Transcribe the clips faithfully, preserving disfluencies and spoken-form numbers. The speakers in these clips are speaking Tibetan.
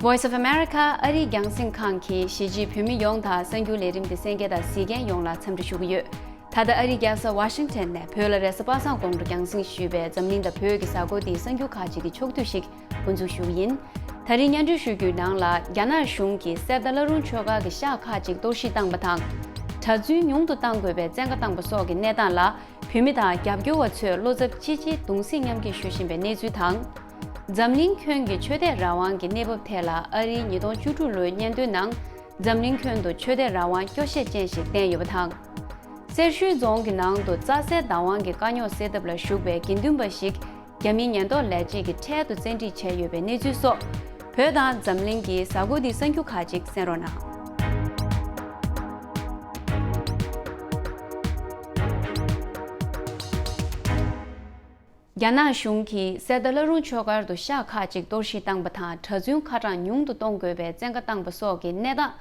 Voice of America ཨ་རིའི་རྒྱང་སྲིང་ཁང་གིས་གཞིས་བྱེས་བོད་མི་ཡོངས་དང་གསར་འགྱུར་ལས་རིམ་དེ་གསན་མཁན་དང་གཟིགས་མཁན་ཡོངས་ལ་འཚམས་འདྲི་ཞུ་གི་ཡོད། ད་ལྟ་ཨ་རིའི་རྒྱལ་ས་ཝ་ཤིང་ཊོན་ནས་བོད་ལ་རེས་གཟའ་པ་སངས་དགོང་དྲོ་རྒྱང་སྲིང་ཞུས་པའི་འཛམ་གླིང་དང་བོད་ཀྱི་གཟའ་འཁོར་འདིའི་གསར་འགྱུར་ཁག་ཅིག་གི་ཕྱོགས་བསྡུས་ཤིག་འགོ་འཛུགས་ཞུ་གི་ཡིན། ད་རིང་སྙན་སྒྲོན་ཞུ་རྒྱུའི་ནང་ལ་རྒྱ་ནག་གཞུང་གིས་གསེར་རྟ་བླ་རུང་ཆོས་སྒར་གྱི་ཤག་ཁག་ཅིག་གཏོར་བཤིག་བཏང་པ་དང་། གྲྭ་བཙུན་ཉུང་དུ་གཏང་དགོས་པའི་བཙན་བཀའ་བཏང་པ་སོགས་ཀྱི་གནས་སྟངས་ལ། བོད་མི་དང་རྒྱབ་སྐྱོར་བ་ཚོས་བློ་འཚབ་ཅི་ཆེ་གདུང་སེམས་མཉམ་སྐྱེད་ཞུ་བཞིན་པའི་གནས་ཚུལ་དང་། འཛམ་གླིང་ཁྱོན་གྱི་ཆོས་དད་རང་དབང་གི་གནས་བབ་ཐད་ལ་ཨ་རིའི་ཉིས་སྟོང་བཅུ་དྲུག་ལོའི་སྙན་ཐོའི་ནང་། འཛམ་གླིང་ཁྱོན་དུ་ཆོས་དད་རང་དབང་སྐྱོ་ཤས་ཅན་ཞིག་བསྟན་ཡོད་པ་དང་། སེར་ཤུལ་རྫོང་གི་ནང་དུ་རྩྭ་སའི་བདག་དབང་གི་དཀའ་རྙོག་སེལ་ཐབས་ལ་ཞུགས་པའི་དགེ་འདུན་པ་ཞིག་རྒྱ་མིའི་ཉེན་རྟོག་ལས་བྱེད་ཀྱིས་འཕྲལ་དུ་བཙན་ཁྲིད་བྱས་ཡོད་པའི་གནས་ཚུལ་སོགས། བོད་དང་འཛམ་གླིང་གི་གཟའ་འཁོར་འདིའི་གསར་འགྱུར་ཁག་ཅིག་གསན་རོགས་གནང་། རྒྱ་ནག་གཞུང་གིས་གསེར་རྟ་བླ་རུང་ཆོས་སྒར་དུ་ཤག་ཁག་ཅིག་གཏོར་བཤིག་བཏང་པ་དང་། གྲྭ་བཙུན་ཁ་གྲངས་ཉུང་དུ་གཏོང་དགོས་པའི་བཙན་བཀའ་བཏང་པ་སོགས་ཀྱི་གནས་སྟངས།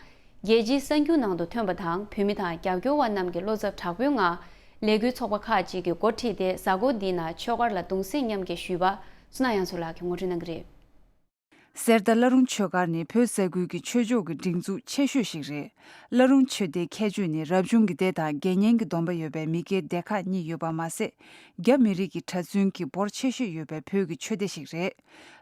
རྒྱལ་སྤྱིའི་གསར་འགྱུར་ནང་དུ་ཐོན་པ་དང་། བོད་མི་དང་རྒྱབ་སྐྱོར་བ་རྣམས་ཀྱིས་བློ་འཚབ་དྲག་པོའི་ངང་ལས་འགུལ་ཚོགས་པ་ཁག་ཅིག་གིས་འགོ་ཁྲིད་དེ་གཟའ་འཁོར་འདིའི་ནང་ཆོས་སྒར་ལ་གདུང་སེམས་མཉམ་སྐྱེད་ཞུས་པ། བསོད་ནམས་དབྱངས་མཚོ་ལགས་ཀྱིས་ངོ་སྤྲོད་གནང་གི་རེད། གསེར་རྟ་བླ་རུང་ཆོས་སྒར་ནི་བོད་ས་ཁུལ་གྱི་ཆོས་ཕྱོགས་ཀྱི་སྒྲིག་འཛུགས་ཆེ་ཤོས་ཤིག་རེད། བླ་རུང་ཆོས་སྡེའི་ཁྱད་ཆོས་ནི་རབ་བྱུང་གི་སྡེ་དང་དགེ་བསྙེན་གྱི་སྡོམ་པ་ཡོད་པའི་མི་སྒེར་སྡེ་ཁག་གཉིས་ཡོད་པ་མ་ཟད། རྒྱ་མི་རིགས་ཀྱི་གྲྭ་བཙུན་གྱི་འབོར་ཆེ་ཤོས་ཡོད་པའི་བོད་ཀྱི་ཆོས་སྡེ་ཞིག་རེད།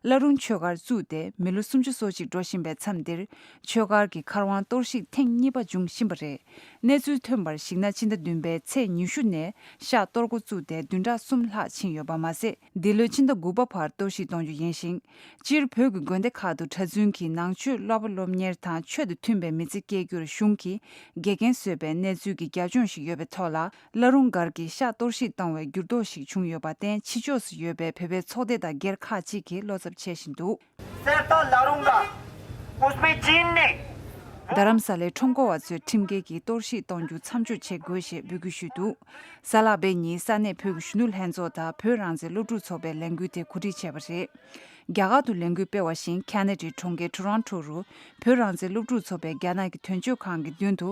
བླ་རུང་ཆོས་སྒར་བཙུགས་ཏེ་མི་ལོ་སུམ་ཅུ་སོ་གཅིག་འགྲོ་བཞིན་པའི་མཚམས་འདིར། ཆོས་སྒར་གྱི་མཁར་དབང་གཏོར་བཤིག་ཐེངས་གཉིས་པ་འབྱུང་བཞིན་པ་རེད། གནས་ཚུལ་ཐོན་པར་གཞིགས་ན། ཕྱི་ཟླ་བདུན་པའི་ཚེས་ཉི་ཤུ་ནས་ཤག་གཏོར་འགོ་བཙུགས་ཏེ་བདུན་ཕྲག་གསུམ་ལྷག་ཕྱིན་ཡོད་པ་མ་ཟད། འདི་ལོའི་ཕྱི་ཟླ་དགུ་པ་བར་གཏོར་བཤིག་གཏོང་རྒྱུ་ཡིན་ཞིང་། སྤྱིར་བོད་ཀྱི་དགོན་སྡེ་ཁག་ཏུ་གྲྭ་བཙུན་གྱིས་ནང་ཆོས་བསླབ་པ་སློབ་གཉེར་དང་ཆོས་དང་མཐུན་པའི་མི་ཚེ་སྐྱེལ་རྒྱུར་གཞུང་གིས་འགལ་རྐྱེན་བཟོས་པའི་གནས་ཚུལ་གྱི་རྒྱབ་ལྗོངས་ཤིག་ཡོད་པའི་ཐོག་ལ། བླ་རུང་སྒར་གྱི་ཤག་གཏོར་བཤིག་བཏང་བའི་འགྱུར་ལྡོག་ཞིག་བྱུང་ཡོད་པར་བརྟེན། ཕྱི་ཕྱོགས་སུ་ཡོད་པའི་བོད་པའི་ཚོགས་སྡེ་དང་སྒེར་ཁག་ཅིག་གིས་བློ་འཚབ་བྱེད་བཞིན་འདུག་གསེར་རྟ་བླ་རུང་སྒར་ཨུས་པེ་ཅིན་ནི། རྡ་རམ་ས་ལའི་ཁྲོམ་སྐོར་བ་ཚོས་ཁྲིམས་འགལ་གྱིས་གཏོར་བཤིག་གཏོང་རྒྱུ་མཚམས་འཇོག་བྱེད་དགོས་ཞེས་འབོད་སྐུལ་ཞུས་འདུག་གཟའ་ལྷག་པའི་ཉིན་ས་གནས་བོད་ཀྱི་གཞོན་ནུ་ལྷན་ཚོགས་དང་བོད་རང་བཙན་སློབ་ཕྲུག་ཚོགས་པས་ལས་འགུལ་དེ་གོ་སྒྲིག་བྱས་པ་རེད། རྒྱ་གར་དུ་ལས་འགུལ་སྤེལ་བ་བཞིན། ཁ་ན་ཌའི་གྲོང་ཁྱེར་ཊོ་རོན་ཊོ་རུ་བོད་རང་བཙན་སློབ་ཕྲུག་ཚོགས་པས་རྒྱ་ནག་གི་དོན་གཅོད་ཁང་གི་མདུན་དུ་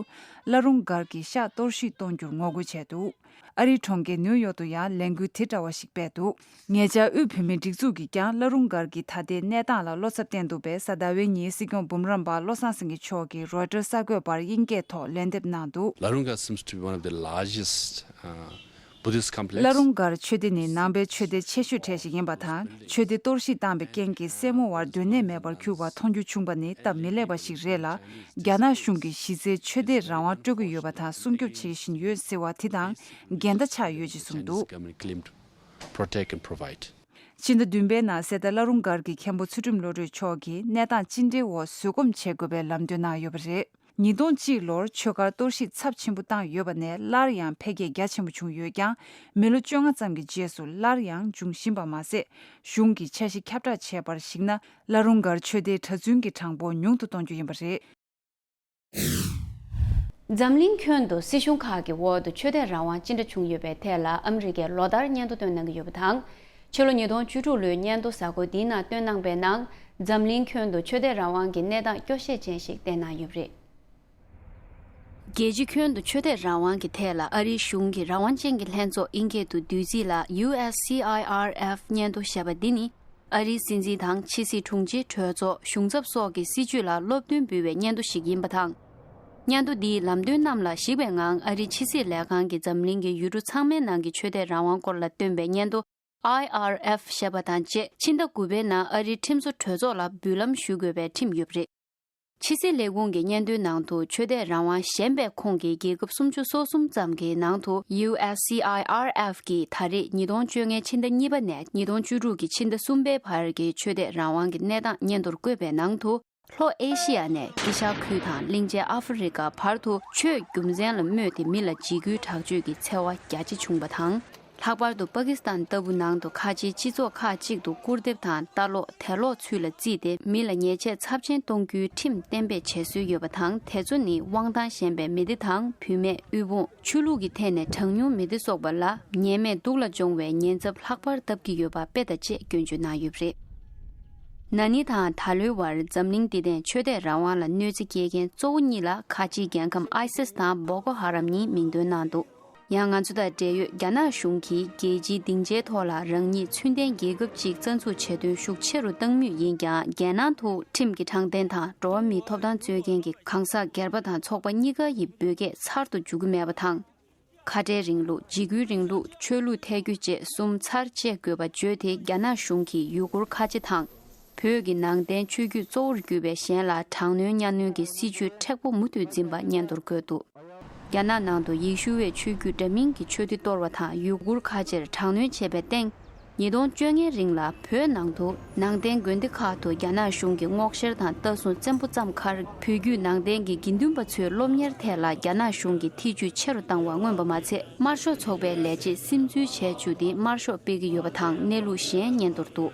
བླ་རུང་སྒར་གྱི་ཤག་གཏོར་བཤིག་གཏོང་རྒྱུར་ངོ་རྒོལ་བྱས་འདུག་ཨ་རིའི་གྲོང་ཁྱེར་ནིའུ་ཡོག་ཏུ་ཡང་ལས་འགུལ་དེ་འདྲ་བ་ཞིག་སྤེལ་འདུག་ཉེ་ཆར་དབུས་བོད་མིའི་སྒྲིག་འཛུགས་ཀྱིས་ཀྱང་བླ་རུང་སྒར་གྱི་ད་ལྟའི་གནས་སྟངས་ལ་བློ་འཚབ་བསྟན་འདུག་པས། གཟའ་ཟླ་བའི་ཉིན་སྲིད་སྐྱོང་འབུམ་རམས་པ་བློ་བཟང་སེང་གེ་མཆོག་གིས་རོའི་ཊར་གསར་འགོད་པར་དབྱིན་སྐད་ཐོག་ལན་འདེབས་གནང་འདུག Larunga seems to be one of the largest, uh, Buddhist complex. བླ་རུང་སྒར་ཆོས་སྡེ་ནི་ནང་པའི་ཆོས་སྡེ་ཆེ་ཤོས་གྲས་ཤིག་ཡིན་པ་དང་། ཆོས་སྡེ་གཏོར་བཤིག་བཏང་པའི་རྐྱེན་གྱིས་སེར་མོ་བར་སྡོད་གནས་མེད་པར་གྱུར་བ་མཐོང་རྒྱུ་བྱུང་པ་ནི་སྟབས་མི་ལེགས་པ་ཞིག་རེད་ལ། རྒྱ་ནག་གཞུང་གིས་གཞི་རྩའི་ཆོས་སྡེའི་རང་དབང་སྤྲོད་ཀྱི་ཡོད་པ་དང་སྲུང་སྐྱོབ་བྱེད་བཞིན་ཡོད་ཟེར་བ་དེ་དང་འགལ་ཟླ་ཆགས་ཡོད་ཅེས་གསུངས་འདུག Chinese government claimed to protect and provide. ཕྱི་ཟླ་བདུན་པའི་ནང་གསེར་རྟ་བླ་རུང་སྒར་གྱི་མཁན་པོ་ཚུལ་ཁྲིམས་བློ་གྲོས་མཆོག་གིས་གནས་སྟངས་ཅི་འདྲའི་འོག་བཟོད་སྒོམ་བྱེད་དགོས་པའི་ལམ་སྟོན་གནང་ཡོད་པ་རེད། ཉིས་སྟོང་གཅིག་ལོར་ཆོས་སྒར་གཏོར་བཤིག་ཚབས་ཆེན་པོ་བཏང་ཡོད་པ་ནས་སླར་ཡང་འཕེལ་རྒྱས་རྒྱ་ཆེན་པོ་བྱུང་ཡོད་ཀྱང་། མི་ལོ་བཅོ་ལྔ་ཙམ་གྱི་རྗེས་སུ་སླར་ཡང་འབྱུང་བཞིན་པ་མ་ཟད། གཞུང་གིས་འཆར་གཞི་ཁྱབ་བསྒྲགས་བྱས་པར་གཞིགས་ན། བླ་རུང་སྒར་ཆོས་སྡེའི་གྲྭ་བཙུན་གྱི་གྲངས་འབོར་ཉུང་དུ་གཏོང་རྒྱུ་ཡིན་པ་རེད། འཛམ་གླིང་ཁྱོན་དུ་སྲིད་གཞུང་ཁག་གི་འོག་ཏུ་ཆོས་དད་རང་དབང་ཅི་འདྲ་བྱུང་ཡོད་པའི་ཐད་ལ་ཨ་མི་རི་ཀས་ལོ་ལྟར་སྙན་ཐོ་བཏོན་གནང་གི་ཡོད་པ་དང་། ཕྱི་ལོ་ཉིས་སྟོང་བཅུ་དྲུག་ལོའི་སྙན་ཐོ་གཟའ་འཁོར་འདིའི་ནང་བཏོན་གནང་པའི་ནང་། འཛམ་གླིང་ཁྱོན་དུ་ཆོས་དད་རང་དབང་གི་གནས་སྟངས་སྐྱོ་ཤས་ཅན་ཞིག་བསྟན་གནང་ཡོད་པ་རེད། རྒྱལ་སྤྱི་ཁྱོན་དུ་ཆོས་དད་རང་དབང་གི་ཐད་ལ་ཨ་རིའི་གཞུང་གི་རང་དབང་ཅན་གྱི་ལྷན་ཚོགས་དབྱིན་སྐད་དུ་བསྡུས་ཚིག་ལ་ཡུ་ཨེས་སི་ཨའི་ཨར་ཨེཕ་སྙན་ཐོ་ཞེས་པ་འདི་ནི། ཨ་རིའི་སྲིད་འཛིན་དང་ཕྱི་སྲིད་དྲུང་ཆེ་གྲོས་ཚོགས་གཞུང་ཚབ་སོགས་ཀྱི་སྲིད་བྱུས་ལ་སློབ་སྟོན་འབུལ་བའི་སྙན་ཐོ་ཞིག་ཡིན་པ་དང་། སྙན་ཐོ་འདིའི་ལམ་སྟོན་རྣམས་ལ་གཞིགས་པའི་ངང་། ཨ་རིའི་ཕྱི་སྲིད་ལས་ཁང་གིས་འཛམ་གླིང་གི་ཡུལ་གྲུ་ཚང་མའི་ནང་གི་ཆོས་དད་རང་དབང་སྐོར་ལ་བཏོན་པའི་སྙན་ཐོ་ཨའི་ཨར་ཨེཕ་ཞེས་པ་དང་བཅས། ཕྱི་ཟླ་དགུ་པའི་ནང་ཨ་རིའི་ཁྲིམས་བཟོ་གྲོས་ཚོགས་ལ་འབུལ་ལམ་ཞུ་དགོས་པའི་ཁྲིམས་ཡོད་པ་རེད། ཕྱི་སྲིད་ལས་ཁུངས་ཀྱི་སྙན་ཐོའི་ནང་དུ། ཆོས་དད་རང་དབང་གཞན་པའི་ཁོངས་ཀྱི་རྒྱལ་ཁབ་སུམ་ཅུ་སོ་གསུམ་ཙམ་གྱི་ནང་དུ། ཡུ་ཨེས་སི་ཨའི་ཨར་ཨེཕ་གིས་ད་རེས་ཉིས་སྟོང་བཅོ་ལྔའི་ཕྱི་ཟླ་གཉིས་པ་ནས་ཉིས་སྟོང་བཅུ་དྲུག་གི་ཕྱི་ཟླ་གསུམ་པའི་བར་གྱི་ཆོས་དད་རང་དབང་གི་གནས་སྟངས་སྙན་ཐོར་བཀོད་པའི་ནང་དུ། ལྷོ་ཨེ་ཤི་ཡ་ནས་དཀྱིལ་ཤར་ཁུལ་དང་གླིང་ཆེན་ཨ་ཧྥེ་རི་ཀ་བར་དུ་ཆོས་རྒྱུ་མཚན་ལ་སྨོས་ཏེ་མི་ལ་འཇིགས་སྐུལ་དྲག་སྤྱོད་ཀྱི་འཚེ་བ་རྒྱ་ཆེ་བྱུང་བ་དང་། ལྷག་པར་དུ་པ་ཀི་སི་ཐན་ལྟ་བུ་ནང་དུ་ཁ་ཆེའི་སྤྱི་ཚོགས་ཁག་ཅིག་ཏུ་སྐུར་འདེབས་དང་ལྟ་ལོག་དད་ལོག་ཚུལ་ལ་བརྩིས་ཏེ་མི་ལ་ཉེས་ཆད་ཚབས་ཆེན་གཏོང་རྒྱུའི་ཁྲིམས་གཏན་འབེབས་བྱེད་སྲོལ་ཡོད་པ་དང་། དེ་ཚོ་ནི་དབང་ཐང་ཞན་པའི་མི་སྡེ་དང་། བུད་མེད། དབུལ་ཕོངས། ཆོས་ལུགས་ཀྱི་ཐད་ནས་གྲངས་ཉུང་མི་སྡེ་སོགས་པ་ལ་ཉེས་མེད་སྡུག་ལ་སྦྱོང་བའི་ཉེན་ཚབས་ལྷག་པར་བཏབ་ཀྱི་ཡོད་པ་དཔེ་དང་བཅས་སྐྱོན་བརྗོད་གནང་ཡོད་པ་རེད། ན་ནིང་དང་ད་ལོའི་བར་འཛམ་གླིང་འདི་དང་ཆོས་དད་རང་དབང་ལ་གནོད་འཚེ་སྐྱེལ་མཁན་གཙོ་བོ་གཉིས་ལ་ཁ་ཆེའི་རྒྱལ་ཁམས་ཨའི་སིས་དང་བོ་ཀོ་ཧ་རམ་གཉིས་མིང་འདོན་གནང་འདུག་ཡང་ང་ཚོ་དང་འབྲེལ་ཡོད་རྒྱ་ནག་གཞུང་གིས་རྒྱལ་སྤྱིའི་སྡིངས་ཆའི་ཐོག་ལ་རང་ཉིད་ཚུལ་ལྡན་རྒྱལ་ཁབ་ཅིག་རྩ་འཛུགས་བྱེད་འདོད་ཤུགས་ཆེ་རུ་བཏང་མུས་ཡིན་ཀྱང་། རྒྱལ་ནང་དུ་ཁྲིམས་ཀྱི་དྲང་བདེན་དང་འགྲོ་བ་མིའི་ཐོབ་ཐང་རྩོད་མཁན་གྱི་གང་ཟག་སྒེར་པ་དང་ཚོགས་པ་གཉིས་ཀ་ཡི་བོད་སྐད་ཚར་དུ་འཇུག་གི་མེད་པ་དང་། ཁ་བྲལ་རིང་ལུགས། འཇིགས་སྐུལ་རིང་ལུགས། ཆོས་ལུགས་ཐལ་འགྱུར་བཅས་གསུམ་ཚར་བཅད་དགོས་པ་བརྗོད་དེ། རྒྱ་ནག་གཞུང་གིས་ཡུ་གུར་ཁ་ཆེ་དང་། བོད་ཀྱི་ནང་བསྟན་ཆོས་བརྒྱུད་གཙོ་བོར་གྱུར་པའི་གཞན་ལ་དྲག་གནོན་གཉའ་གནོན་གྱི་སྲིད་བྱུས་མཁྲེགས་པོ་མུ་མཐུད་འཛིན་པ་སྙན་ཐོར་འཁོད་འདུག་རྒྱ་ནག་ནང་དུ་ཡེ་ཤུ་བའི་ཆོས་བརྒྱུད་འདྲ་མིན་གྱི་ཆོས་སྡེ་གཏོར་བ་དང་ཡུ་གུར་ཁ་ཆེར་དྲག་གནོན་བྱས་པའི་སྟེང་། ཉིས་སྟོང་བཅོ་ལྔའི་རིང་ལ་བོད་ནང་དུ་ནང་བསྟན་དགོན་སྡེ་ཁག་ཏུ་རྒྱ་ནག་གཞུང་གིས་སྔོག་བཤེར་དང་ལྟ་སྲུང་བཙན་པོ་བརྩམས་ཁར། བོད་བརྒྱུད་ནང་བསྟན་གྱི་དགེ་འདུན་པ་ཚོའི་སློབ་གཉེར་ཐད་ལ་རྒྱ་ནག་གཞུང་གིས་ཐེ་ཇུས་ཆེ་རུ་བཏང་བ་མངོན་པ་མ་ཚད། དམར་ཤོག་ཚོགས་པའི་ལས་བྱེད་སིམ་འཛུལ་བྱས་བཅུག་སྟེ་དམར་ཤོག་སྤེལ་གྱི་ཡོད་པ་དང་གནས་ལུགས་གཞན་སྙན་ཐོར་འདུག་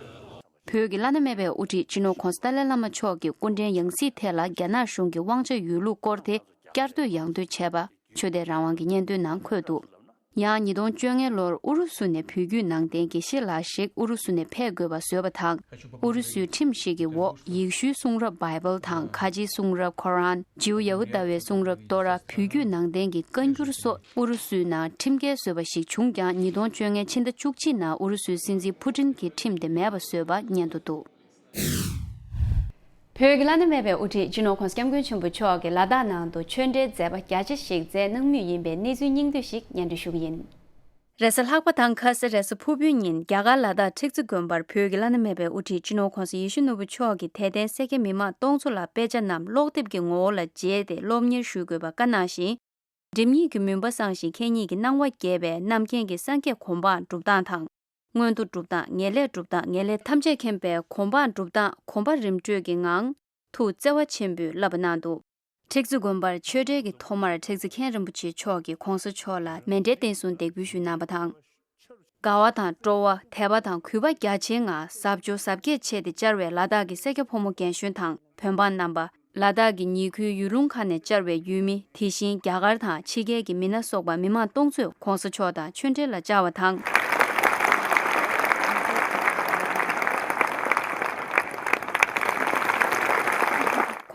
བོད་ཀྱི་བླ་ན་མེད་པའི་དབུ་ཁྲིད་སྤྱི་ནོར་༧གོང་ས་ཏཱ་ལའི་བླ་མ་མཆོག་གི་སྐུ་ཕྲེང་ཡང་སྲིད་ཐད་ལ་རྒྱ་ནག་གཞུང་གི་དབང་ཆ་ཡོད་ལུགས་སྐོར་དེ་བསྐྱར་ཟློས་ཡང་ཟློས་བྱས་པ། ཆོས་དད་རང་དབང་གི་སྙན་ཐོའི་ནང་འཁོད་འདུག་ཡང་ཉིས་སྟོང་བཅོ་ལྔ་ལོར་ཨུ་རུ་སུ་ནས་བོད་བརྒྱུད་ནང་བསྟན་དགེ་བཤེས་ལགས་ཤིག་ཨུ་རུ་སུ་ནས་ཕེབས་དགོས་པ་བཟོས་པ་དང་། ཨུ་རུ་སུའི་ཁྲིམས་ཤིག་གི་འོག་ཡེ་ཤུའི་གསུང་རབ་བྷའི་བལ་དང་ཁ་ཆེའི་གསུང་རབ་ཁོ་རཱན། ཇིའུ་ཡ་ཧུ་དཱ་བའི་གསུང་རབ་ཏོ་ར། བོད་བརྒྱུད་ནང་བསྟན་གྱི་བཀའ་འགྱུར་སོགས་ཨུ་རུ་སུའི་ནང་ཁྲིམས་འགལ་བཟོས་པ་ཞིག་བྱུང་ཀྱང་། ཉིས་སྟོང་བཅོ་ལྔའི་ཕྱི་ཟླ་བཅུ་གཅིག་ནང་ཨུ་རུ་སུའི་སྲིད་འཛིན་ཕུ་ཏིན་གྱིས་ཁྲིམས་དེ་མེད་པ་བཟོས་པ་སྙན་ཐོ་འདུག་བོད་ཀྱི་བླ་ན་མེད་པའི་དབུ་ཁྲིད་སྤྱི་ནོར་༧གོང་ས་༧སྐྱབས་མགོན་ཆེན་པོ་མཆོག་གིས་ལ་དྭགས་ནང་དུ་ཆོས་འབྲེལ་མཛད་པ་རྒྱ་ཆེ་ཞིག་མཛད་གནང་མུས་ཡིན་པའི་གནས་ཚུལ་སྙིང་བསྡུས་ཤིག་སྙན་སྒྲོན་ཞུ་གི་ཡིན། རེས་གཟའ་ལྷག་པ་དང་ཁ་ས་རེས་གཟའ་ཕུར་བུའི་ཉིན་རྒྱ་གར་ལ་དྭགས་ཁྲི་རྩེ་དགོན་པར་བོད་ཀྱི་བླ་ན་མེད་པའི་དབུ་ཁྲིད་སྤྱི་ནོར་༧གོང་ས་ཡིད་བཞིན་ནོར་བུ་མཆོག་གིས་དད་ལྡན་སེར་སྐྱ་མི་མང་སྟོང་ཚོ་ལ་དཔེ་ཆ་རྣམས་ཀློག་དེབ་ཀྱི་ངོ་བོ་ལ་མཇལ་ཏེ་སློབ་གཉེར་ཞུ་དགོས་པ་བཀའ་གནང་ཞིང་། སྒྲིབ་གཉིས་ཀྱི་མུན་པ་སངས་ཤིང་མཁྱེན་གཉིས་ཀྱི་སྣང་བ་རྒྱས་པའི་རྣམ་མཁྱེན་གྱི་སངས་རྒྱས་གོ་འཕང་སྒྲུབ་སྟངས་དང་། མངོན་མཐོ་སྒྲུབ་སྟངས། ངེས་ལེགས་སྒྲུབ་སྟངས། ངེས་ལེགས་ཐམས་ཅད་མཁྱེན་པའི་གོ་འཕང་སྒྲུབ་སྟངས། གོམ་པ་རིམ་བགྲོད་ཀྱི་ངང་ཐུགས་བརྩེ་བ་ཆེན་པོས་བསླབ་པ་གནང་འདུག་ཁྲི་རྩེ་དགོན་པར་ཆོས་འབྲེལ་གྱི་ཐོག་མར་ཁྲི་རྩེ་མཁན་རིན་པོ་ཆེ་མཆོག་གིས་༧གོང་ས་མཆོག་ལ་མཎྜལ་རྟེན་གསུམ་འདེགས་འབུལ་ཞུས་གནང་བ་དང་། དགའ་བ་དང་སྤྲོ་བ། དད་པ་དང་གུས་པ་རྒྱ་ཆེའི་ངང་གཟབ་མཆོར་གཟབ་རྒྱས་བྱས་ཏེ་བཅར་བའི་ལ་དྭགས་ཀྱི་སེར་སྐྱ་ཕོ་མོ་རྒན་གཞོན་དང་བོད་འབངས་རྣམ་པ། ལ་དྭགས་ཀྱི་ཉེ་ཁུལ་ཡུལ་ལུང་ཁག་ནས་བཅར་བའི་ཡུལ་མི། དེ་བཞིན་རྒྱ་གར་དང་ཕྱི་རྒྱལ་གྱི་མི་སྣ་སོགས་པ་མི་མང་སྟོང་ཚོས་༧གོང་ས་མཆོག་དང་ཆོས་འབྲེལ་ལ་བཅར་བ་དང་།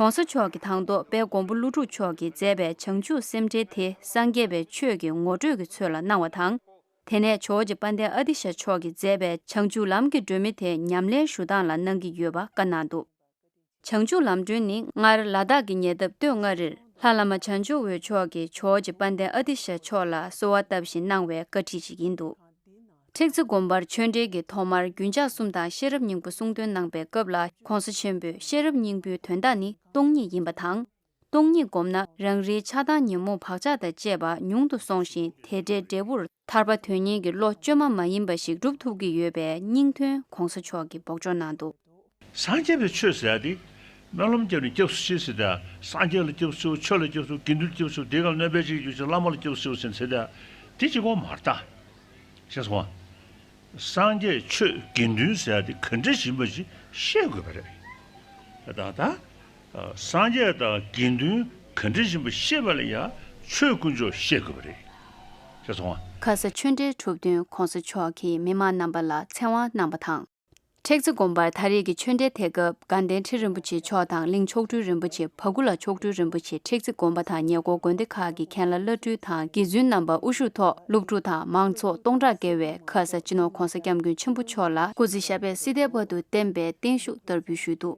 ༧གོང་ས་མཆོག་གིས་དང་ཐོག་དཔལ་མགོན་པོ་ཀླུ་སྒྲུབ་མཆོག་གིས་མཛད་པའི་བྱང་ཆུབ་སེམས་འགྲེལ་དེ་སངས་རྒྱས་པའི་ཆོས་ཀྱི་ངོ་སྤྲོད་ཀྱི་ཚུལ་ལ་གནང་བ་དང་། དེ་ནས་ཇོ་བོ་རྗེ་དཔལ་ལྡན་ཨ་ཏི་ཤ་མཆོག་གིས་མཛད་པའི་བྱང་ཆུབ་ལམ་གྱི་སྒྲོན་མེ་དེ་ཉམས་ལེན་ཞུ་སྟངས་ལ་གནང་གི་ཡོད་པ་བཀའ་གནང་འདུག་བྱང་ཆུབ་ལམ་སྒྲོན་ནི་སྔར་ལ་དྭགས་ཀྱི་ཉེ་འདབས་སྟོད་མངའ་རིས་ལྷ་བླ་མ་བྱང་ཆུབ་འོད་མཆོག་གིས་ཇོ་བོ་རྗེ་དཔལ་ལྡན་ཨ་ཏི་ཤ་མཆོག་ལ་གསོལ་བ་བཏབ་བཞིན་གནང་བའི་བཀའ་ཁྲིད་ཅིག་ཡིན་འདུག་ཁྲི་རྩེ་དགོན་པར་ཆོས་འབྲེལ་གྱི་ཐོག་མར་རྒྱུན་ཆགས་གསུམ་དང་ཤེས་རབ་སྙིང་པོ་གསུང་འདོན་གནང་པའི་སྐབས་ལ་༧གོང་ས་ཆེན་པོས་ཤེས་རབ་སྙིང་པོའི་དོན་དག་ནི་སྟོང་ཉིད་ཡིན་པ་དང་། སྟོང་ཉིད་བསྒོམས་ན་རང་རེའི་ཆགས་སྡང་ཉོན་མོངས་བག་ཆགས་དང་བཅས་པ་ཉུང་དུ་སོང་ཞིང་དེ་འདྲའི་འབྲས་བུར་ཐར་པ་དོན་གཉེར་གྱི་བློ་བཅོས་མ་མ་ཡིན་པ་ཞིག་སྒྲུབ་ཐུབ་ཀྱི་ཡོད་པའི་སྙིང་དོན་༧གོང་ས་མཆོག་གིས་འབོགས་ཆོག་གནང་འདུག་སངས་རྒྱས་པའི་ཆོས་ཟེར་ཡ་དེ། སྨོན་ལམ་བརྒྱབ་ནས་སྐྱབས་སུ་མཆི་ཟེར་ད། སངས་རྒྱས་ལ་སྐྱབས་སུ་མཆིའོ། ཆོས་ལ་སྐྱབས་སུ་མཆིའོ། དགེ་འདུན་ལ་སྐྱབས་སུ་མཆིའོ། དེའི་སྒང་སྨོན་པ་ཅིག་ཡོད་ཅིང་བླ་མ་ལ་སྐྱབས་སུ་མཆིའོ་ཟེར་ནས་ཟེར་ད། དེ་གཅིག་པོ་མ་རེད་ད། ཤེས་སོང་ང་། སངས་རྒྱས་ཆོས་དགེ་འདུན་ཟེར་ཡ་དེ་ག་འདྲ་ཡིན་པ་ཞིག་ཤེས་དགོས་པ་རེད། ད་ད། སངས་རྒྱས་དང་དགེ་འདུན་ག་འདྲ་ཡིན་པ་ཤེས་པ་ལ་ཡང་ཆོས་དཀོན་མཆོག་ཤེས་དགོས་པ་རེད། ཤེས་སོང་ང་། ཁ་ས་ཆོས་འབྲེལ་གྲུབ་བསྟུན་༧གོང་ས་མཆོག་གིས་མི་མང་རྣམ་པ་ལ་ཚེ་དབང་གནང་བ་དང་། ཁྲི་རྩེ་དགོན་པར་ད་རེས་ཀྱི་ཆོས་འབྲེལ་དེ་སྐབས་དགའ་ལྡན་ཁྲི་རིན་པོ་ཆེ་མཆོག་དང་གླིང་མཆོག་སྤྲུལ་རིན་པོ་ཆེ་བ་ཀུ་ལ་མཆོག་སྤྲུལ་རིན་པོ་ཆེ་ཁྲི་རྩེ་དགོན་པ་དང་ཉེ་འཁོར་དགོན་སྡེ་ཁག་གི་མཁན་བླ་བླ་སྤྲུལ་དང་དགེ་བཙུན་རྣམ་པ་དབུ་བཞུགས་ཐོག་སློབ་ཕྲུག་དང་མང་ཚོགས་སྟོང་ཕྲག་བརྒལ་བས་ཁ་ས་སྤྱི་ནོར་༧གོང་ས་༧སྐྱབས་མགོན་ཆེན་པོ་མཆོག་ལ་སྐུ་ཚེ་ཞབས་པད་སྲིད་མཐའི་བར་དུ་བརྟན་པའི་བརྟན་བཞུགས་བསྟར་འབུལ་ཞུས་འདུག་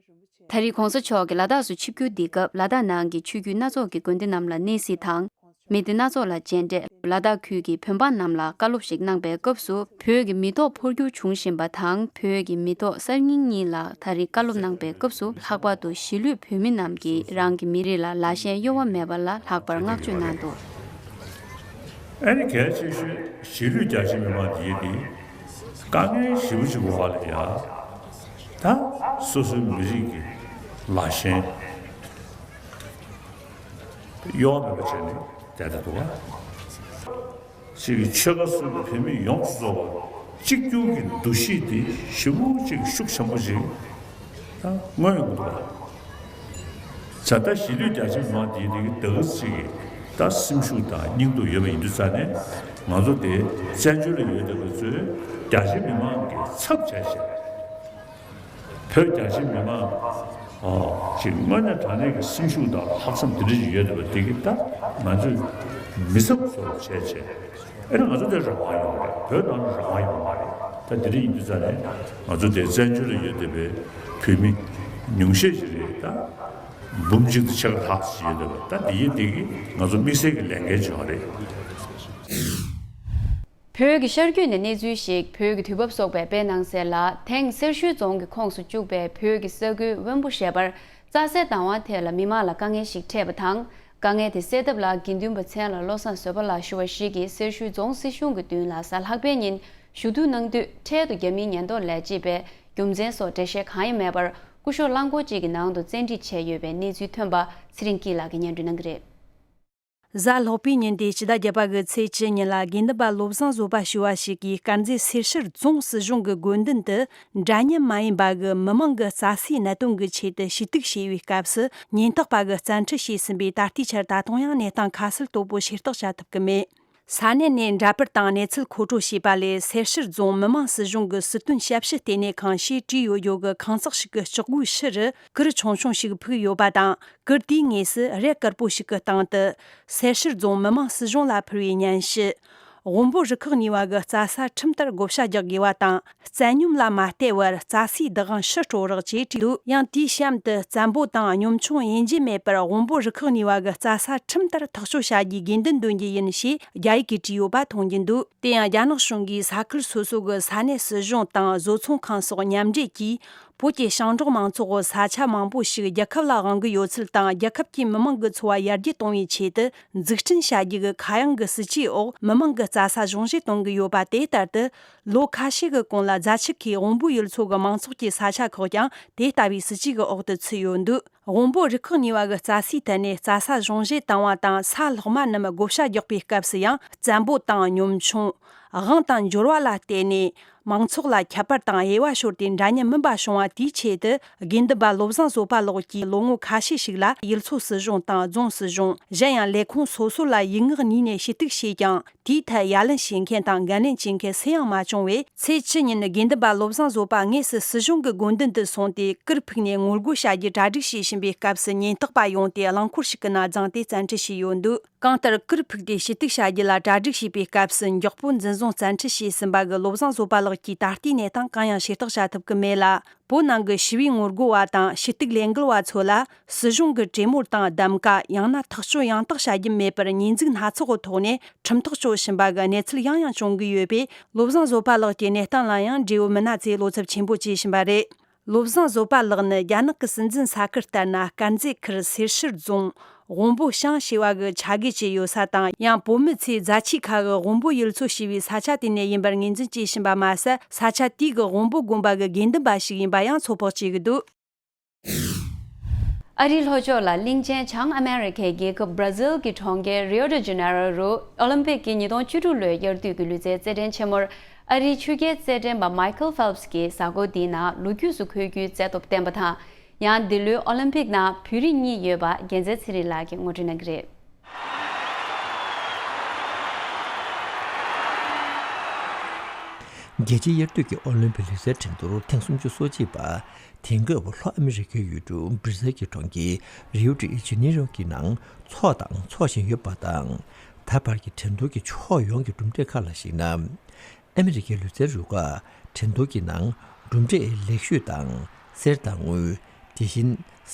ད་རེས་༧གོང་ས་མཆོག་གིས་ལ་དྭགས་སུ་ཆིབས་བསྒྱུར་འདིའི་སྐབས་ལ་དྭགས་ནང་གི་ཆོས་བརྒྱུད་སྣ་ཚོགས་ཀྱི་དགོན་སྡེ་རྣམས་ལ་གནས་གཟིགས་དང་། མི་སྡེ་སྣ་ཚོགས་ལ་མཇལ་འཕྲད། ལ་དྭགས་ཁུལ་གྱི་བོད་འབངས་རྣམས་ལ་བཀའ་སློབ་ཞིག་གནང་པའི་སྐབས་སུ། བོད་ཀྱི་མི་ཐོག་འཕོ་འགྱུར་བྱུང་བཞིན་པ་དང་། བོད་ཀྱི་མི་ཐོག་གསར་རྙིང་གཉིས་ལ་ད་རེས་བཀའ་སློབ་གནང་པའི་སྐབས་སུ། ལྷག་པར་དུ་གཞིས་ལུས་བོད་མི་རྣམས་ཀྱིས་རང་གི་མི་རིགས་ལ་ལ་ཞེན་གཡོ་བ་མེད་པ་ལ་ལྷག་པར་བསྔགས་བརྗོད་གནང་འདུག་ཨ་ནི་གལ་ཆེ་ཤོས་གཞིས་ལུས་རྒྱ་ཆེ་མི་མང་འདིའི་དེ་དཀའ་ངལ་ཞེ་པོ་ཅིག་འོག་ལ་ཡ་ད་སོ་སོའི་མི་རིགས་ཀྱི་ལ་ཞེན་གཡོ་བ་མེད་པ་བྱས་ནས་བསྡད་བསྡད་འདུག་བ། ཅིག་གི་ཆོལ་ཁ་གསུམ་གྱི་བོད་མི་ཡོངས་སུ་རྫོགས་པ་གཅིག་གྱུར་གྱི་འདུ་ཤེས་དེ་ཞེ་པོ་ཅིག་ཤུགས་ཆེན་པོ་ཅིག་ད་མངོན་ཡོང་གི་འདུག་བ། ད་ལྟ་གཞིས་ལུས་རྒྱ་ཆེ་མི་མང་དེའི་དེ་གི་ད་ག་ཅིག་གི་ད་སེམས་ཤུགས་དང་སྙིང་སྟོབས་ཡོད་པ་ཡིན་དུས་ཙང་ནས་ང་ཚོ་དེ་བཙན་བྱོལ་ལ་ཡོད་བསྡད་པ་ཚོས་རྒྱ་ཆེ་མི་མང་གི་ཚབ་བྱས་བྱས། བོད་རྒྱ་ཆེ་མི་མང་ཨོ་ཅིག་དངོས་གནས་དྲང་གནས་ཀྱི་སེམས་ཤུགས་དང་ལྷག་བསམ་དེ་འདྲ་ཞིག་ཡོད་བསྡད་པ་དེ་གི་ད་ང་ཚོས་ མི་ཚང་བཟོ་བྱས་བྱས། ཨེ་ང་ཚོ་དེ་རང་དབང་ཡོད་རེད། བོད་ནང་ལ་རང་དབང་ཡོད་མ་རེད། ད་དེ་འདྲ་ཡིན་དུས་ཙང་ནས་ང་ཚོ་དེ་བཙན་བྱོལ་ལ་ཡོད་བསྡད་པའི་བོད་མི་ཉུང་ཤས་ཤིག་རེད། ད་འབུམ་གཅིག་དང་ཕྱེད་ཀ་ལྷག་ཅིག་ཡོད་བསྡད་པ། ད་དེ་ཡིན་དེ་གི་ང་ཚོ་དམིགས་བསལ་གྱི་ལས་འགན་ཅིག་ཡོད་རེད། བོད་ཀྱི་ཤར་རྒྱུད་ནས་གནས་ཚུལ་ཞིག་བོད་ཀྱི་དུས་བབ་སོགས་པས་སྤེལ་གནང་གསལ་ལ། དེང་སེར་ཤུལ་རྫོང་གི་ཁོངས་སུ་བཅུག་པའི་བོད་ཀྱི་ས་ཁུལ་དབོན་པོ་ཞེས་པར་རྩྭ་སའི་བདག་དབང་ཐད་ལ་མི་མང་ལ་དཀའ་ངལ་ཞིག་འཕྲད་པ་དང་། དཀའ་ངལ་དེ་སེལ་ཐབས་ལ་དགེ་འདུན་པ་མཚན་ལ་བློ་བཟང་བཟོད་པ་ལགས་ཞུ་བ་ཞིག་གིས་སེར་ཤུལ་རྫོང་སྲིད་གཞུང་གི་མདུན་ལ་གཟའ་ལྷག་པའི་ཉིན་ཞུ་གཏུག་གནང་དུས། འཕྲལ་དུ་རྒྱ་མིའི་ཉེན་རྟོག་ལས་བྱེད་པས་རྒྱུ་མཚན་སོགས་འགྲེལ་བཤད་གང་ཡང་མེད་པར། སྐུ་ཞབས་རླངས་འཁོར་གཅིག་གི་ནང་དུ་བཙན་ཁྲིད་བྱས་ཡོད་པའི་གནས་ཚུལ་ཐོན་པ་ཚེ་རིང་སྐྱིད་ལགས་ཀྱིས་སྙན་སྒྲོན་གནང་གི་རེད། གཟའ་ལྷག་པའི་ཉིན་ཏེ་ཕྱི་ཟླ་བརྒྱད་པ་གི་ཚེས་བཅུ་ཉིན་ལ་དགེ་འདུན་པ་བློ་བཟང་བཟོད་པ་ཞུ་བ་ཞིག་གིས་དཀར་མཛེས་སེར་ཤུལ་རྫོང་སྲིད་གཞུང་གི་དགོན་མདུན་དུ་འདྲ་མཉམ་མ་ཡིན་པ་གི་མི་མང་གི་རྩྭ་སའི་གནད་དོན་གྱི་ཆེད་དུ་ཞུ་གཏུག་བྱས་པའི་སྐབས་སུ། ཉེན་རྟོག་པ་གིས་བཙན་ཁྲིད་བྱས་ཟིན་པས། ད་ལྟའི་ཆར་ད་དུང་ཡང་གནས་སྟངས་ཁ་གསལ་དོད་པོ་ཤེས་རྟོགས་བྱ་ཐུབ་ཀྱི་མེད། ས་གནས་ནས་འདྲ་པར་དང་གནས་ཚུལ་མཁོ་སྤྲོད་བྱས་པ་ལས། སེར་ཤུལ་རྫོང་མི་དམངས་སྲིད་གཞུང་གི་སྲིད་དོན་ཞབས་ཞུ་ལྟེ་གནས་ཁང་ཞེས་བྲིས་ཡོད་ཡོད་ཀྱི་ཁང་བརྩེགས་ཤིག་གི་ལྕགས་སྒོའི་ཕྱི་རུ། གུར་ཆུང་ཆུང་ཞིག་ཕུབ་ཡོད་པ་དང་། གུར་དེའི་ངོས་སུ་རས་དཀར་པོ་ཞིག་གི་སྟེང་དུ། སེར་ཤུལ་རྫོང་མི་དམངས་སྲིད་གཞུང་ལ་ཕུལ་བའི་སྙན་ཞུ། དབོན་པོ་རུ་ཁག་གཉིས་པ་གི་རྩྭ་ས་ཁྲིམས་ལྟར་བགོ་བཤའ་རྒྱག་དགོས་པ་དང་། བཙན་སྙོམས་ལ་མ་བལྟས་པར་རྩྭ་སའི་བདག་དབང་ཕྱིར་སྤྲོད་རོགས་ཅེས་བྲིས་འདུག། ཡང་དེའི་གཤམ་དུ། བཙན་པོ་དང་གཉོམ་ཆུང་དབྱེ་འབྱེད་མེད་པར་དབོན་པོ་རུ་ཁག་གཉིས་པ་གི་རྩྭ་ས་ཁྲིམས་ལྟར་ཐག་གཅོད་བྱ་རྒྱུའི་དགོས་འདུན་འདོན་རྒྱུ་ཡིན་ཞེས་རྒྱ་ཡིག་གིས་བྲིས་ཡོད་པ་མཐོང་རྒྱུ་འདུག། དེ་ཡང་རྒྱ་ནག་གཞུང་གིས་ས་ཁུལ་སོ་སོ་གི་ས་གནས་སྲིད་གཞུང་དང་བཟོ་ཚོང་ཁང་སོགས་མཉམ་འབྲེལ་གྱིས། བོད་ཀྱི་ཞིང་འབྲོག་མང་ཚོགས་ཀྱི་ས་ཆ་མང་པོ་ཞིག་རྒྱལ་ཁབ་ལ་དབང་གི་ཡོད་ཚུལ་དང་། རྒྱལ་ཁབ་ཀྱི་མི་དམངས་ཀྱི་འཚོ་བ་ཡར་རྒྱས་གཏོང་བའི་ཆེད་དུ་འཛུགས་སྐྲུན་བྱ་རྒྱུ་གི་ཁ་གཡང་གི་སྲིད་ཇུས་འོག་མི་དམངས་ཀྱི་རྩྭ་ས་གཞུང་བཞེས་གཏོང་གི་ཡོད་པ། དེ་ལྟར་དུ་ལོ་ཁ་ཤས་ཀྱི་གོང་ལ་རྫ་ཆུ་ཁའི་དབོན་པོ་ཡུལ་ཚོ་གི་མང་ཚོགས་ཀྱི་ས་ཆ་ཁག་ཀྱང་དེ་ལྟ་བུའི་སྲིད་ཇུས་ཀྱི་འོག་ཏུ་ཚུད་ཡོད་འདུག། དབོན་པོ་རུ་ཁག་གཉིས་པ་གི་རྩྭ་སའི་ཐད་ནས་རྩྭ་ས་གཞུང་བཞེས་བཏང་བ་དང་། ས་སློག་མ་རྣམས་བགོ་བཤའ་རྒྱག་པའི་སྐབས་སུ་ཡང་། བཙན་པོ་དང་གཉོམ་ཆུང་། དབང་དང་འབྱོར་བ་ལ་བརྟེན་ནས། མང་ཚོགས་ལ་ཁྱད་པར་དང་དབྱེ་བ་ཤོར་ཏེ་འདྲ་མཉམ་མིན་པ་བྱུང་བ་དེའི་ཆེད་དུ། དགེ་འདུན་པ་བློ་བཟང་བཟོད་པ་ལགས་ཀྱིས་ལོ་ངོ་ཁ་ཤས་ཤིག་ལ་ཡུལ་ཚོ་སྲིད་གཞུང་དང་རྫོང་སྲིད་གཞུང་། གཞན་ཡང་ལས་ཁུངས་སོ་སོ་ལ་ཡིག་ངག་གཉིས་ནས་ཞུ་གཏུག་བྱས་ཀྱང་། དེའི་ཐད་ཡ་ལན་བྱེད་མཁན་དང་འགན་ལེན་བྱེད་མཁན་སུ་ཡང་མ་བྱུང་བས། ཚེས་བཅུ་ཉིན་དགེ་འདུན་པ་བློ་བཟང་བཟོད་པ་དངོས་སུ་སྲིད་གཞུང་གི་དགོན་མདུན་དུ་སོང་སྟེ། གུར་ཕུབ་ནས་ངོ་རྒོལ་བྱ་རྒྱུའི་གྲ་སྒྲིག་བྱེད་བཞིན་པའི་སྐབས་སུ། ཉེན་རྟོག་པ་ཡོང་སྟེ་རླངས་འཁོར་ཞིག་གི་ནང་བརྫངས་ཏེ་བཙན་ཁྲིད་བྱས་ཡོད་འདུག། གང་ལྟར། གུར་ཕུབ་སྟེ་ཞུ་གཏུག་བྱ་རྒྱུ་ལ་གྲ་སྒྲིག་བྱས་པའི་སྐབས་སུ། མགྱོགས་པོ་འཛིན་བཟུང་བཙན་ཁྲིད་བྱས་ཟིན་པ་གི་བློ་བཟང་བཟོད་པ་ལགས་ཀྱིས་ད་ལྟའི་གནས་སྟངས་གང་ཡང་ཤེས་རྟོགས་བྱ་ཐུབ་ཀྱི་མེད་ལ། བོད་ནང་གི་ཞི་བའི་ངོ་རྒོལ་བ་དང་ཞུ་གཏུག་ལས་འགུལ་བ་ཚོ་ལ་སྲིད་གཞུང་གིས་གྲོས་མོལ་དང་གདམ་ག། ཡང་ན་ཐག་གཅོད་ཡང་དག་བྱ་རྒྱུ་མེད་པར། ཉེས་འཛུགས་སྣ་ཚོགས་ཀྱི་ཐོག་ནས་ཁྲིམས་ཐག་གཅོད་བཞིན་པ་གི་གནས་ཚུལ་ཡང་ཡང་བྱུང་གི་ཡོད་པས། བློ་བཟང་བཟོད་པ་ལགས་ཀྱི་གནས་སྟངས་ལ་ཡང་འབྲེལ་ཡོད་མི་སྣ་ཚོས་བློ་འཚབ་ཆེན་པོ་བྱེད་བཞིན་པ་རེད། བློ་བཟང་བཟོད་པ་ལགས་ནི་རྒྱ་ནག་གི་སྲིད་འཛིན་ས་ཁུལ་ལྟར་ན། དཀར་མཛེས་ཁུལ་སེར་ཤུལ་རྫོང་། དབོན་པོ་ཞང་ཞེས་པ་གི་ཆ་བགོས་བྱས་ཡོད་ས་དང་། ཡང་བོད་མི་ཚོས་རྫ་ཆུ་ཁ་གི་དབོན་པོ་ཡུལ་ཚོ་ཞེས་པའི་ས་ཆ་དེ་ནས་ཡིན་པར་ངོས་འཛིན་བྱེད་བཞིན་པ་མ་ཟད། ས་ཆ་དེའི་གི་དབོན་པོ་དགོན་པ་གི་དགེ་འདུན་པ་ཞིག་ཡིན་པ་ཡང་ཚོད་དཔག་བྱེད་ཀྱི་འདུག། ཨ་རིའི་ལྷོ་ཕྱོགས་ལ་གླིང་ཆེན་བྱང་ཨ་མེ་རི་ཁའི་རྒྱལ་ཁབ་བྷ་ར་ཟིལ་གྱི་གྲོང་ཁྱེར་རིའོ་ཌི་ཇེ་ནེ་རོ་རུ་ཨོ་ལིམ་པིག་གི་ཉིས་སྟོང་བཅུ་དྲུག་ལོའི་དབྱར་དུས་ཀྱི་ལུས་རྩལ་རྩེད་འགྲན་ཆེན་མོར། ཨ་རིའི་ཆུ་རྐྱལ་རྩེད་འགྲན་པ་མའི་ཁལ་ཕེལ་པས་ཀྱིས་གཟའ་འཁོར་འདིའི་ནང་ལོ་རྒྱུས་སུ་འཁོད་རྒྱུའི་རྩལ་སྟོབས་བསྟན་པ་དང་། ཡང་འདི་ལོའི་ཨོ་ལིམ་པིག་ནང་བོད་རིགས་གཉིས་ཡོད་པ་རྒྱལ་མཚན་ཚེ་རིང་ལགས་ཀྱིས་ངོ་སྤྲོད་གནང་གི་རེད། རྒྱལ་སྤྱིའི་དབྱར་དུས་ཀྱི་ཨོ་ལིམ་པིག་ལུས་རྩལ་འགྲན་བསྡུར་ཐེངས་སུམ་ཅུ་སོ་གཅིག་པ། དེང་སྐབས་ལྷོ་ཨ་མི་རི་ཀའི་ཡུལ་གྲུ་སྦིར་ཟལ་གྱི་གྲོང་ཁྱེར་རིའུ་ཌི་ཇེ་ནེ་རོ་གྱི་ནང་འཚོགས་དང་འཚོགས་བཞིན་ཡོད་པ་དང་། ད་བར་གྱི་འགྲན་བསྡུར་གྱི་ཕྱོགས་ཡོངས་ཀྱི་གྲུབ་འབྲས་ཁག་ལ་གཞིགས་ན། ཨ་མི་རི་ཀའི་ལུས་རྩལ་རུ་ཁག་འགྲན་བསྡུར་གྱི་ནང་གྲུབ་འབྲས་ལེགས་ཤོས་དང་། གསེར་དང་དངུལ། དེ་བཞིན་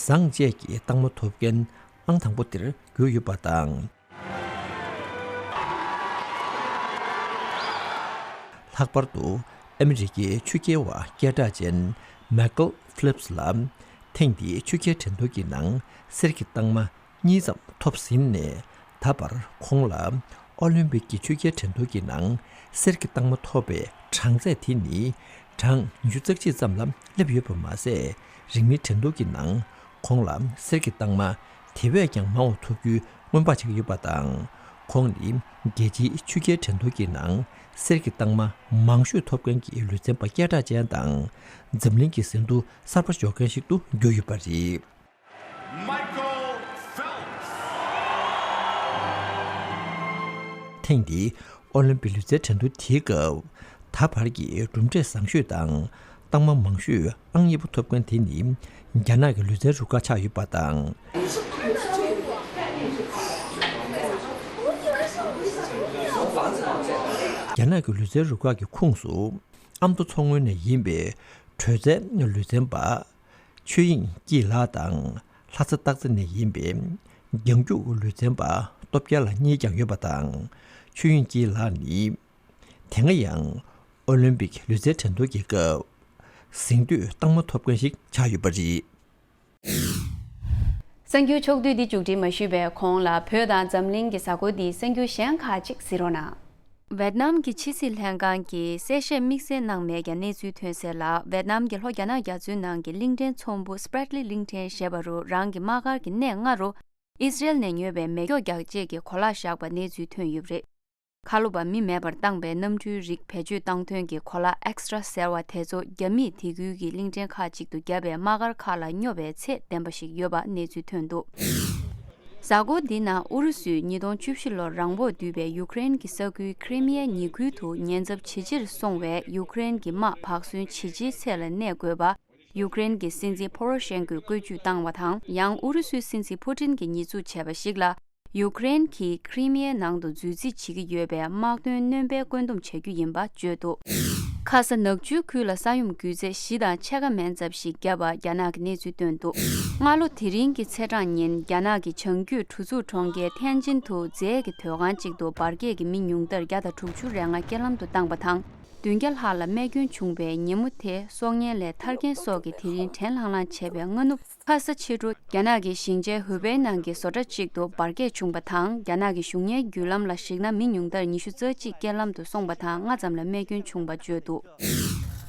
ཟངས་བཅས་ཀྱི་རྟགས་མ་ཐོབ་མཁན་ཨང་དང་པོ་དེར་གྱུར་ཡོད་པ་དང་། ལྷག་པར་དུ་ཨ་མི་རི་ཀའི་ཆུ་རྐྱལ་བ་སྐད་གྲགས་ཅན་མའི་ཀལ་ཕི་ལིབ་སི་ལ། ཐེངས་འདིའི་ཆུ་རྐྱལ་འགྲན་བསྡུར་གྱི་ནང་གསེར་གྱི་རྟགས་མ་གཉིས་ཙམ་ཐོབ་ཟིན་ནས། ད་བར་ཁོང་ལ་ཨོ་ལིམ་པིག་གི་ཆུ་རྐྱལ་འགྲན་བསྡུར་གྱི་ནང་གསེར་གྱི་རྟགས་མ་ཐོབ་པའི་གྲངས་ཚད་དེ་ནི་གྲངས་ཉི་ཤུ་རྩ་གཅིག་ཙམ་ལ་སླེབས་ཡོད་པ་མ་ཟད། རིང་མིན་འགྲན་བསྡུར་གྱི་ནང་ཁོང་ལ་གསེར་གྱི་རྟགས་མ་དེ་བས་ཀྱང་མང་བ་ཐོབ་རྒྱུའི་སྔོན་དཔག་བྱེད་ཀྱི་ཡོད་པ་དང་། ཁོང་ནི་རྒྱལ་སྤྱིའི་ཆུ་རྐྱལ་འགྲན་བསྡུར་གྱི་ནང་གསེར་གྱི་རྟགས་མ་མང་ཤོས་ཐོབ་མཁན་གྱི་ལུས་རྩལ་པ་སྐད་གྲགས་ཅན་དང་། འཛམ་གླིང་གི་ཟིན་ཐོ་གསར་པ་འཇོག་མཁན་ཞིག་ཏུ་གྱུར་ཡོད་པ་རེད། Michael Phelps། ཐེངས་འདིའི་ཨོ་ལིམ་པིག་ལུས་རྩལ་འགྲན་བསྡུར་དེའི་སྐབས། ད་བར་གྱི་གྲུབ་འབྲས་བཟང་ཤོས་དང་། རྟགས་མ་མང་ཤོས་ཨང་གཉིས་པ་ཐོབ་མཁན་དེ་ནི་རྒྱ་ནག་གི་ལུས་རྩལ་རུ་ཁག་ཆགས་ཡོད་པ་དང་། རྒྱ་ནག་གི་ལུས་རྩལ་རུ་ཁག་གི་ཁོངས་སུ་ཨ་མདོ་མཚོ་སྔོན་ནས་ཡིན་པའི་དྲོད་རྩལ་ལུས་རྩལ་པ་ཆོས་དབྱིངས་སྐྱིད་ལགས་དང་། ལྷ་ས་སྟག་རྩེ་ནས་ཡིན་པའི་རྒྱང་རྒྱུག་ལུས་རྩལ་པ་སྟོབས་རྒྱལ་ལགས་གཉིས་ཀྱང་ཡོད་པ་དང་། ཆོས་དབྱིངས་སྐྱིད་ལགས་ནི་དེ་སྔ་ཡང་ཨོ་ལིམ་པིག་ལུས་རྩལ་འགྲན་བསྡུར་གྱི་སྐབས་གཟེངས་བསྟོད་རྟགས་མ་ཐོབ་མཁན་ཞིག་ཆགས་ཡོད་པ་རེད། གསར་འགྱུར་ཕྱོགས་བསྡུས་འདི་མཇུག་སྒྲིལ་མ་ཞུས་པའི་གོང་ལ། བོད་དང་འཛམ་གླིང་གི་གཟའ་འཁོར་འདིའི་གསར་འགྱུར་གཞན་ཁག་ཅིག་གཟིགས་རོགས་གནང་། ཝེད་ནམ་གྱི་ཕྱི་སྲིད་ལྷན་ཁང་གིས་གསལ་བཤད་དམིགས་བསལ་གནང་མེད་ཀྱང་གནས་ཚུལ་ཐོན་གསལ་ལ། ཝེད་ནམ་གྱི་ལྷོ་རྒྱ་ནག་རྒྱ་མཚོའི་ནང་གི་གླིང་ཕྲན་ཚོམ་བུ་སི་པྲེད་ལི་གླིང་ཕྲན་ཞེས་པ་རུ་རང་གི་དམག་སྒར་གྱི་གནས་ལྔ་རུ་ཨི་སི་རེལ་ནས་ཉོས་པའི་མེ་སྒྱོགས་རྒྱག་ཆས་ཀྱི་གོ་ལག་བཞག་པ་གནས་ཚུལ་ཐོན་ཡོད་པ་རེད། ཁ་ལོ་པ་མི་མེད་པར་བཏང་པའི་གནམ་གྲུའི་རིགས་བེད་སྤྱོད་བཏང་དོན་གྱི་གོ་ལག་ཨེག་སི་ཊྲ་ཟེར་བ་དེ་ཚོ་རྒྱ་མིས་དེ་ཁུལ་གྱི་གླིང་ཕྲན་ཁག་ཅིག་ཏུ་བརྒྱབ་པའི་དམག་སྒར་ཁག་ལ་སྙོབ་པའི་ཚད་ལྡན་པ་ཞིག་ཡོད་པ་གནས་ཚུལ་ཐོན་འདུག། གཟའ་འཁོར་འདི་ནང་ཨུ་རུ་སུས་ཉིས་སྟོང་བཅུ་བཞི་ལོར་རང་དབང་བསྡུས་པའི་ཡུ་ཀེ་རེན་གྱི་ས་ཁུལ་ཁི་རི་མི་ཡའི་ཉེ་ཁུལ་དུ་ཉེན་ཚབས་ཇེ་ཆེར་སོང་བས་ཡུ་ཀེ་རེན་གྱི་དམག་བག་ཟོན་ཇེ་ཆེའི་ཚད་ལ་གནས་དགོས་པ། ཡུ་ཀེ་རེན་གྱི་སྲིད་འཛིན་ཕོ་རོ་ཤེན་ཀོས་བཀོད་ཇུས་བཏང་བ་དང་། ཡང་ཨུ་རུ་སུའི་སྲིད་འཛིན་ཕུ་ཏིན་གྱིས་ཉེས་འཛུགས་བྱས་པ་ཞིག་ལ། ཡུ་ཀེ་རེན་གྱིས་ཁི་རི་མི་ཡའི་ནང་དུ་འཛུལ་རྩིས་བྱེད་ཀྱི་ཡོད་པའི་དམག་དོན་སྣོན་པའི་བཀོད་འདོམས་བྱ་རྒྱུ་ཡིན་པ་བརྗོད་འདུག། ཁ་ས་ནག་ཆུའི་ཁུལ་ལ་ས་ཡོམ་རྒྱུ་ཚད་བཞི་དང་ཕྱེད་ཀ་མན་ཙམ་ཞིག་བརྒྱབ་པ་རྒྱ་ནག་གིས་གནས་ཚུལ་བཏོན་འདུག། སྔ་ལོ་དེ་རིང་གི་ཚེས་གྲངས་ཉིན་རྒྱ་ནག་གི་བྱང་རྒྱུད་གྲུ་ཚུགས་གྲོང་ཁྱེར་ཐེན་ཅིན་དུ་རྫས་ཀྱི་དོས་ཁང་གཅིག་ཏུ་འབར་གས་ཀྱིས་མི་ཉུང་མཐར་བརྒྱ་དང་དྲུག་ཅུ་རེ་ལྔ་རྐྱེན་ལམ་དུ་བཏང་པ་དང་། བདུན་བརྒྱ་ལྷག་ལ་རྨས་སྐྱོན་བྱུང་བའི་ཉིན་མོ་དེ་སྲོག་ཉེན་ལས་ཐར་མཁན་སོགས་ཀྱིས་དེ་རིང་དྲན་ལྷང་ལྷང་བྱས་པའི་སྔ་ནུབ། ཁ་ས་ཕྱི་དྲོ་རྒྱ་ནག་གི་ཞིང་ཆེན་ཧུའུ་པེ་ནང་གི་བཟོ་གྲྭ་གཅིག་ཏུ་འབར་གས་བྱུང་བ་དང་། རྒྱ་ནག་གི་གཞུང་གཉེར་བརྒྱུད་ལམ་ལ་གཞིགས་ན། མི་ཉུང་མཐར་ཉི་ཤུ་རྩ་གཅིག་རྐྱེན་ལམ་དུ་སོང་བ་དང་། ལྔ་ཙམ་ལ་རྨས་སྐྱོན་བྱུང་བ་བརྗོད་འདུག།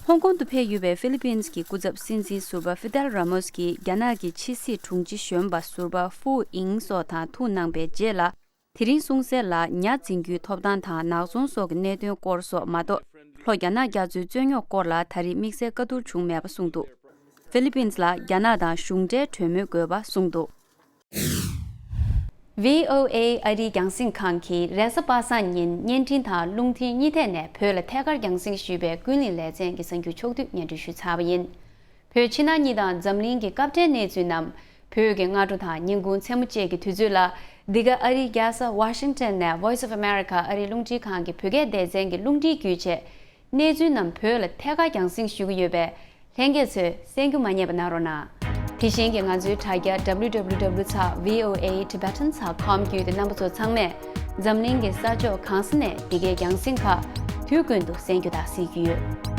ཧོང་ཀོང་དུ་ཕེབས་ཡོད་པའི་ཧྥི་ལི་པིན་གྱི་སྐུ་ཚབ་སྲིད་འཛིན་ཟུར་པ་ཧྥི་དལ་ར་མོས་ཀྱིས་རྒྱ་ནག་གི་ཕྱི་སྲིད་དྲུང་ཆེ་གཞོན་པ་ཟུར་པ་ཧྥུའུ་ཨིང་སོགས་དང་ཐུག་གནང་པའི་རྗེས་ལ། དེ་རིང་གསུངས་གསལ་ལ། ཉ་འཛིན་རྒྱུའི་ཐོབ་ཐང་དང་ནག་ཚོང་སོགས་ཀྱི་གནད་དོན་སྐོར་སོགས་མ་གཏོགས། ལྷོ་རྒྱ་ནག་རྒྱ་མཚོའི་རྩོད་རྙོག་སྐོར་ལ་ད་རེས་དམིགས་བསལ་བཀའ་བསྡུར་བྱུང་མེད་པ་གསུངས་འདུག། ཧྥི་ལི་པིན་ལ་རྒྱ་ནག་དང་གཞུང་འབྲེལ་གྲོས་མོལ་དགོས་པ་གསུངས་འདུག། ཝི་ཨོ་ཨེ་ཨ་རིའི་རྒྱང་སྲིང་ཁང་གིས་རེས་གཟའ་པ་སངས་ཉིན་བརྙན་འཕྲིན་དང་རླུང་འཕྲིན་གཉིས་ཐད་ནས་བོད་ལ་ཐད་ཀར་རྒྱང་སྲིང་ཞུས་པའི་ཀུན་གླེང་ལེ་ཚན་གྱི་གསར་འགྱུར་ཕྱོགས་བསྡུས་སྙན་སྒྲོན་ཞུས་ཚར་བ་ཡིན། བོད་ཕྱི་ནང་གཉིས་དང་འཛམ་གླིང་གི་སྐབས་འཕྲལ་གནས་ཚུལ་རྣམས། བོད་ཀྱི་སྔ་དྲོ་དང་ཉིན་གུང་མཚན་མོ་བཅས་ཀྱི་དུས་ཚོད་ལ། འདི་ག་ཨ་རིའི་རྒྱལ་ས་ཝ་ཤིང་ཊོན་ནས་Voice of America ཨ་རིའི་རླུང་འཕྲིན་ཁང་གི་བོད་སྐད་སྡེ་ཚན་གྱི་རླུང་འཕྲིན་བརྒྱུད་བྱས། གནས་ཚུལ་རྣམས་བོད་ལ་ཐད་ཀར་རྒྱང་སྲིང་ཞུ་གི་ཡོད་པས། ལྷན་རྒྱས་ཚོས་གསན་རྒྱུ་མ་བསྙེལ་བ་གནང་རོགས་གནང་། དེ་བཞིན་གྱི་ང་ཚོའི་དྲ་རྒྱ་W W W ཚེག V O A Tibetan ཚེག་ཀོམ་བརྒྱུད་དེ་རྣམ་པ་ཚོ་ཚང་མས་འཛམ་གླིང་གི་ས་ཕྱོགས་གང་ས་ནས་འདི་གའི་རྒྱང་སྲིང་ཁག་དུས་ཀུན་ཏུ་གསན་རྒྱུ་དང་གཟིགས་རྒྱུ་ཡོད།